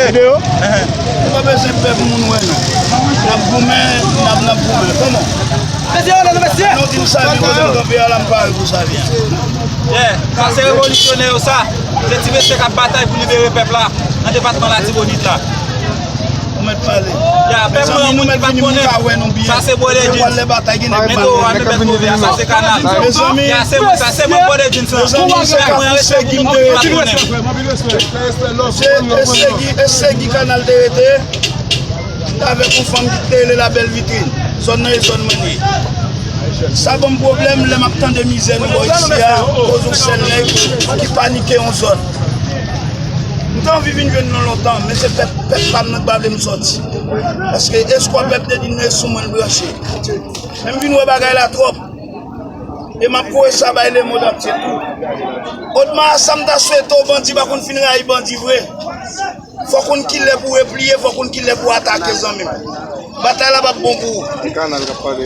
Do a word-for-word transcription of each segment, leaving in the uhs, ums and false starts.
Ou pa bezwen pè pou moun wè nou. N ap goumen, n ap, n ap goumen. Kòman? Mesye, mesye! Nou di m sa vyen kote m kanpe a la, m pare pou sa vyen. Yeah, sa se revolisyonè yo sa. Se ti mesye k ap batay pou libere pèp la nan depatman Latibonit la. Ou mèt pale. Ya, pèp mwen, moun ki pa t konnen. Sa se Brother Jeans. Men do a, men bèt move a, sa se Kanal. Mezanmi, ya, se mwen, sa se mwen, Brother Jeans la. Mezanmi, se ka pou Segi m te rete. Se, e Segi, e Segi Kanal te rete. M t avèk yon fanm ki te rele La Belle Vitrine. Zòn nan e zòn mwen ye. Sa ban m pwoblèm lè m ap tande mizè nou bò isi a, koz yon sèl nèg ki panike yon zòn. M te anvi vin jwenn nou lontan, men se pèp, pèp pa m nan k pa vle m sòti. Paske eskwa pèp te di m nan e sou mwen l branche. Men m vin wè bagay la twòp. E m ap voye sa bay lemonn antye tou. Odma, sa m ta swete w, bandi pa konn fin rayi bandi vre. Fò w konn kilè pou w repliye, fò w konn kilè pou w atake, zanmi m. Batay la p ap bon pou ou.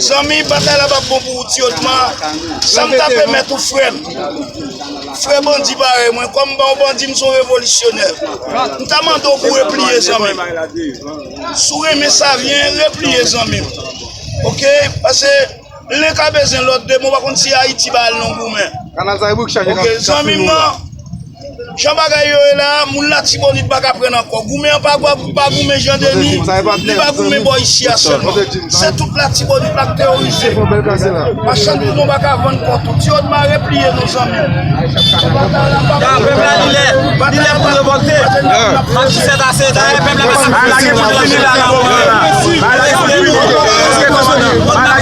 Zanmi, batay la p ap bon pou ou, ti Odma. Sa m ta pèmèt ou, frè m. Frè bandi parèy mwen, kòm m pa yon bandi, m se yon revolisyonè. M ta mande w pou w repliye, zanmi m. Si w renmen sa vyen, repliye, zanmi m. Oke? Paske len ka bezwen lòt, demen w pa konn si Ayiti ba l non goumen. Kanal sa e brik chaje. Oke, zanmi m nan, jan bagay yo ye la, moun Latibonit pa ka pran ankò. Goumen an pa, pa goumen Jan Deni, li pa goumen bò isi a sèlman. Se tout Latibonit la k teworize. Machann bizon pa ka vann kò tou. Ti Odma repliye non zanmi m. Ya, pèp la li lè, li lè pou revòlte. Mati sèt a sèt a, pèp la pa ka lage pou lage la, la.